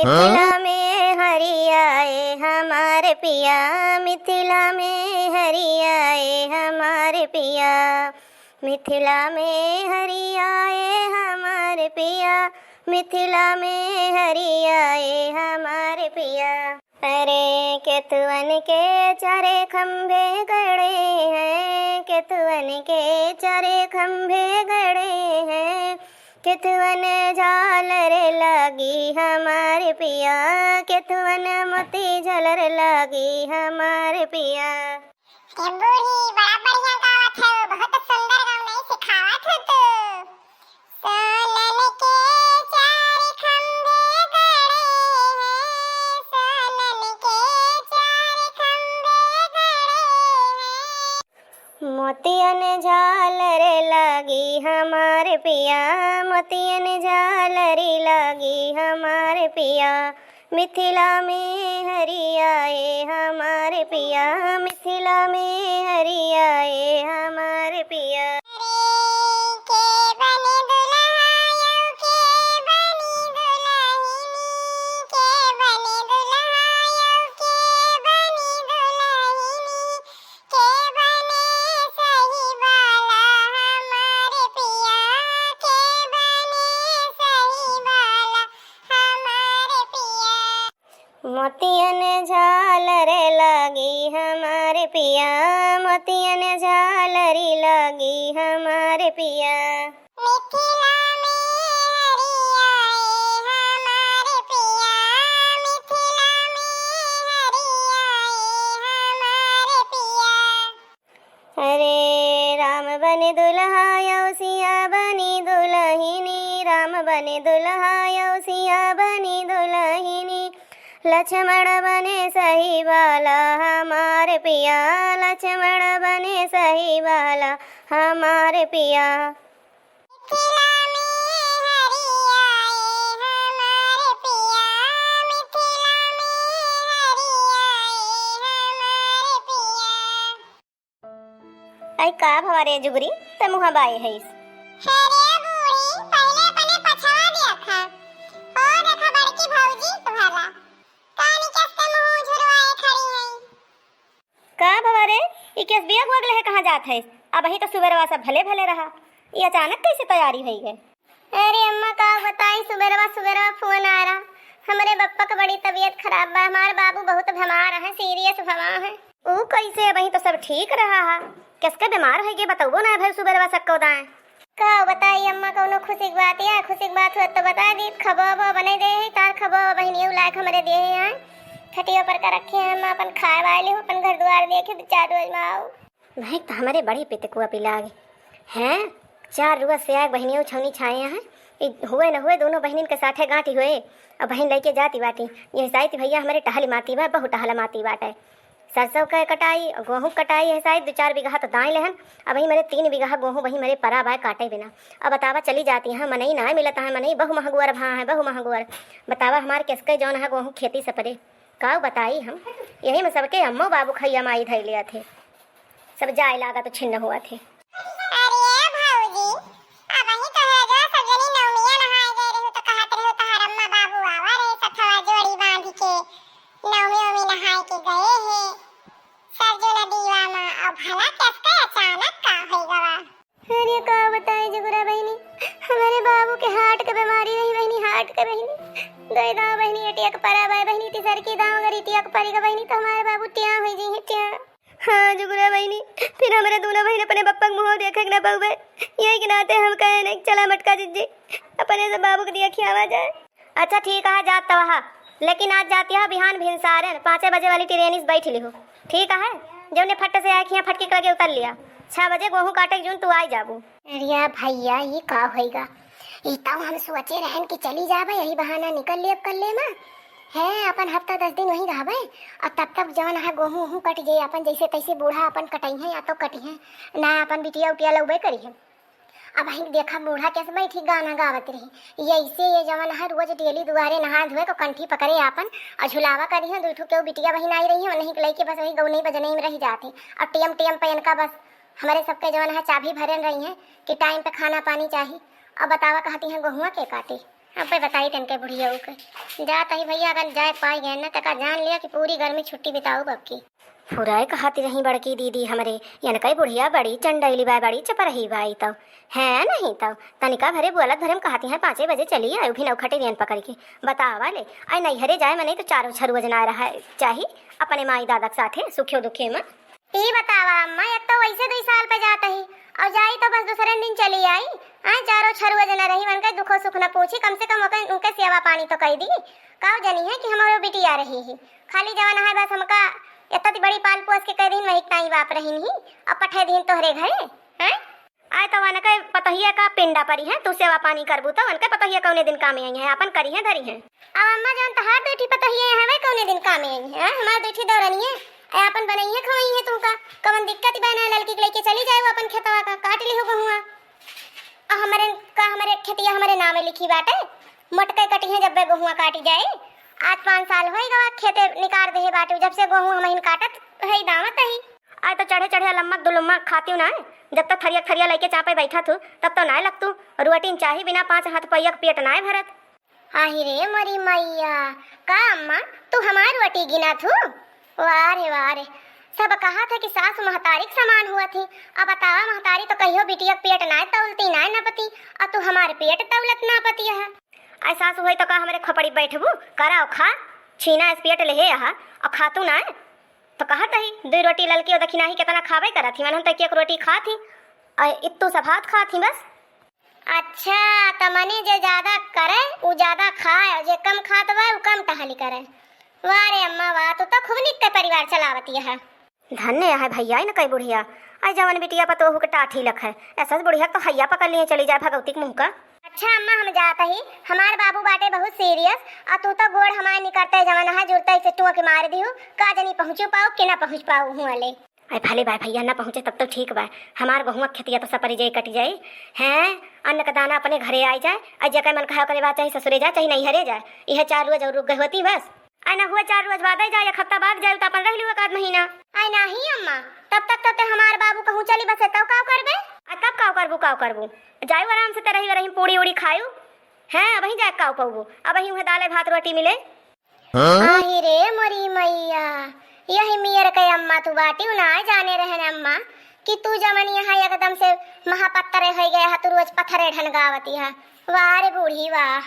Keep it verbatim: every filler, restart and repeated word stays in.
मिथिला में हरि आए हमारे पिया, मिथिला में हरि आए हमारे पिया, मिथिला में हरि आए हमारे पिया, मिथिला में हरि आए हमारे पिया। अरे केतुअन के चारे खंभे गड़े हैं, केतुअन के चारे खंभे गड़े हैं, केतुअन झालर लागी हमार पिया, केतुअन मोती झालर लागी हमार पिया। ए बूढ़ी, बड़ा बढ़िया गावत है, बहुत सुंदर गाउन सिखावत हो तू। सोनन के चार खंभे गड़े हैं, सोनन के चार खंभे गड़े हैं। मोतियन झालर लागी हमार पिया, मोतियन झालर लागी हमार पिया, मिथिला में हरि आए हमार पिया, मिथिला में हरि आए हमार पिया। के बने दुल्हा यौ, के बनी दुल्हिनी, के बने दुल्हा यौ, के बनी दुल्हिनी, के बने सही वाला हमार पिया, के बने सही वाला हमार पिया। मोतियन झालर लागी हमार पिया, मोतियन झालर लागी हमार पिया। मिथिला में हरि आए हमार पिया, मिथिला में हरि आए हमार पिया। अरे राम बने दुल्हा यौ सिया बनी दुल्हिनी, राम बने दुल्हा यौ सिया बनी दुल्हिनी, लक्ष्मण बने सही वाला हमार पिया, लक्ष्मण बने सही वाला हमार पिया। मिथिला में हरि आए हमार पिया, मिथिला में हरि आए हमार पिया। आई का भवा रे जुगरी, ते मुँह बाए हईस? हे रे बूढ़ी, पहिले अपने पछवा देखा। ओ देखा बड़की भौजी तोहरा। कानी कस के मुँह झुरवाए खड़ी हई। का भवा रे, ई केसबिया को अगले है कहाँ जात हईस? अबहीं तो सुबेरवा सब भले भले रहा, ई अचानक कैसे तैयारी होई गए? अरे अम्मा, का बताई, सुबेरवा सुबेरवा फोन आ रहा। हमरे बप्पा के बड़ी तबीयत खराब बा, हमार बाबू बहुत बीमार है, serious भवा है। ऊ कैसे? अबहीं तो सब ठीक रहा हा, किसके बीमार होई गए बतउबो ना भई सुबेरवा सक्को दाएं। का बताई अम्मा, कौनो खुशी के बात या खुशी के बात हुआ तो बता दी। खबो बो बने दे है, तार खबो बहिनियो लायक हमरे दे है। खटियो पर का रखे हैं अम्मा, अपन खाए वाले हो, अपन घर द्वार देखे, दो चार रोज में आओ। भाई तो हमरे बड़ी पितकुआ पिलागे हैं, चार रुआ से आग बहिनियों छौनी छाए हैं। ई हुए न हुए दोनों बहिनिन के साथे गांठी हुए। अब बहिन लइके जाती बाटी। यह साइत भैया हमरे टहल माती बा, बहु टहल माती बाटे। सरसों के कटाई और गोहूँ के कटाई है साइत, दो चार बीघा तो दाए लेहन। अब वही मेरे तीन बीघा गोहूँ वही मेरे परा बाय काटे बिना। अब बतावा चली जाती हैं, मनई ना मिलता है, मनई बहु महगुअर भा है, बहु महगुअर। बतावा हमार किसके जौन है गोहूँ खेती सपरे। काउ बताई हम, यही में सबके अम्मो बाबू खैया माई धई लिया थे। सब जाए लागा तो छिन्न हुआ थे। अरे भौजी, अबहीं तो है जो सब जनी नवमिया नहाए गए रहे तो कहत रहे तोहार अम्मा बाबू आवा रहे सथवा जोड़ी बांध के नवमी ओमी नहाए के गए हैं सरजू नदीवा में। अब भला किसके अचानक का होई गवा? अरे का बताई जुगुरा बहिनी, हमरे बाबू के heart के बीमारी रही बहिनी, heart के बहिनी। गए दाव बहिनी, एटिया के परा बाय बहिनी, तीसर की दाव अगर एटिया के परी गा बहिनी तो हमारे बाबू टिया होई जइहे, टिया। हाँ जुगुरा बहिनी, फिर हमरे दोनों बहिन अपने बप्पा के मुँह देखे के ना पउबे। यही के नाते हम कहे नहीं, चला मटका जिज्जी, अपने से बाबू के दिया खियावा जाए। अच्छा ठीक है, जात तो वहा, लेकिन आज जाती है बिहान भिनसारन पाँचे बजे वाली ट्रेन से बैठ लिहो, ठीक है? जौने फट से आए खिया फटके के लगे उतर लिया, छह बजे गोहूँ काटे के जून तू आई जाबू। अरे भैया, ये का होइगा? ई तो हम सोचे रहन कि चली जाबे, यही बहाना निकल लेब कल्ले में। है, अपन हफ्ता दस दिन वहीं रहबे, और तब तक जवन है गोहूँ वहूँ कट जाए, अपन जैसे तैसे बूढ़ा अपन कटई है या तो कटी है, ना अपन बिटिया उटिया लउबे करी है। अब वहीं देखा बूढ़ा कैसे बैठी गाना गावत रही, ये ऐसे ये जवन है रोज डेली दुआरे नहा धोए को कंठी पकड़े आपन और झुलावा करी है, दू ठो केहू बिटिया बहिन आई रही है, उन्हीं के लइके बस वही गौनई बजनई में रही जाती। और टेम टेम पे इनका बस हमरे सबके जवन है चाभी भरन रही है कि time पे खाना पानी चाही। अब बतावा कहती हैं गोहुआ के काटे। अबे बताई तनके बुढ़िया के। जात ही भइया, अगर जाए पाई गए ना, त का जान लिया कि पूरी गर्मी छुट्टी बिताऊ बबकी। फुराए कहती रही बड़की दीदी हमरे, यनकै बुढ़िया बड़ी चंडैली बाय, बड़ी चपरही बाय। तो है नहीं तो तनिका भरे बोलत भरे में कहती हैं, "पाँचे बजे चली आयु, भी नौखटे रियन पकड़ के।" बतावा ले, आई नैहरे जाए मने तो चारो छरुआ जना रहा चाही अपने माई दादा के साथे सुखियो दुखे में। ई बतावा अम्मा, एक तो वैसे दुई साल पे जात ही, और जाई तो बस दूसरे दिन चली आई। आए, चारो छरुआ जना रही, वनकै दुखो सुख न पूछी, कम से कम ओके, उनके सेवा पानी तो कई दी। काउ जनी है कि हमारो बिटिया रही ही, खाली जवन है बस हमका इतना बड़ी पाल पोस के कह दीन, वही ताई बाप रहीन ही, अब पठे दीन तोहरे घरे, हैं? आए तो वनकै पतोहिया का पिंडा परी है, तू सेवा पानी करबू तो वनकै पतोहिया कौने दिन कामे आई है, अपन करी है धरी है। अब अम्मा जान तहार दुई ठी पतोहिया है, वह कौने दिन कामे आई है, हमार दुई ठी दौरनिए, आए अपन बनई है खवई है तुमका, कवन दिक्कत बा ना, ललकी के लेके चली जाए वो अपन खेतवा का, काट ली हो गहुआ। आ हमरे का, हमरे खेतिया हमरे नामे लिखी बाटे, मोटके कटी है जब्बे गहुआ काटी जाए। आज पाँच साल होई गवा खेते निकार देहे बाटे, जब से गहूँ हमहिन काटत है दावत ही। आए तो चढ़े चढ़े अलम्मक दुलम्मक खातिउ ना, जब तक थरिया थरिया लइके चापे बैठत हूँ तब तो नाय लगतू। रोटी चाही बिना पाँच हाथ पैया के पेट नाय भरत। आही रे मोरी मैया, का अम्मा तू हमार रोटी गिनत हूँ? वाह रे वाह रे, सब कहा था कि सास महतारी के समान हुआ थी। अब बतावा महतारी तो कहियो बिटिया के पेट नाय तौलती नाय नपती, और तू हमार पेट तौलत नापती है। ऐ सास हुई तो का हमरे खोपड़ी बैठबू? कराओ खा, छीना इस पेट लेहे यहाँ, और खातू नाय। तो कहत ही, दुई रोटी ललकी और दखिनाही केतना खाबे करत ही, मनहन तो एक, एक रोटी खात ही, और इत्तू सा भात खात ही बस। अच्छा, त मने जे ज्यादा करे, उ ज्यादा खाए, और जे कम खात बा, उ कम टहली करे। वाह रे अम्मा वाह, तू तो खूब निक के परिवार चलावती है। धन्य है भैया, इनकै बुढ़िया। आई जवन बिटिया पतोहू के टाठी लख है, ऐसा बुढ़िया तो हैया पकड़ लिए चली जाए भगवती के मुँह का। अच्छा अम्मा, हम जात ही, हमार बाबू बाटे बहुत serious, और तू तो गोड़ हमार निकरते जवन है, जुरते से टोक मार दिहू, का जनी पहुँचू पाऊ कि ना पहुँच पाऊ हुआ ले। अरे भले बाय भैया ना पहुँचे तब तो ठीक बा। हमार गहुआ खेतिया तो सपरी जाए कटी जाए। हैं, अन्न का दाना अपने घरे आए जाए। अरे जेकर मन कहा करे बा, चाहे ससुरे जाए चाहे नैहरे जाए, यह चार रोज और रुक गए होती बस। अरे ना हुआ चार रोज बाद आई जाए, एक हफ्ता बाद जाए तो अपन रह लियो एक आध महीना। अरे नाही अम्मा, तब तक तो ते हमार बाबू कहूँ चली बसे तब काव करबे? अरे तब काव करबू, काव करबू? जायू आराम से ते रही, रही पूड़ी उड़ी खायू। हैं, अबही जाए काव पौबू? अबही उहे दाले भात रोटी मिले। हाँ? आही रे मोरी मैया, यही मियर के अम्मा तू बाटी, उ ना जाने रहन अम्मा कि तू जमन यहाँ एकदम से महापत्थरे हो गए है, तू रोज पत्थरे ढन गावती है। वाह रे बूढ़ी वाह।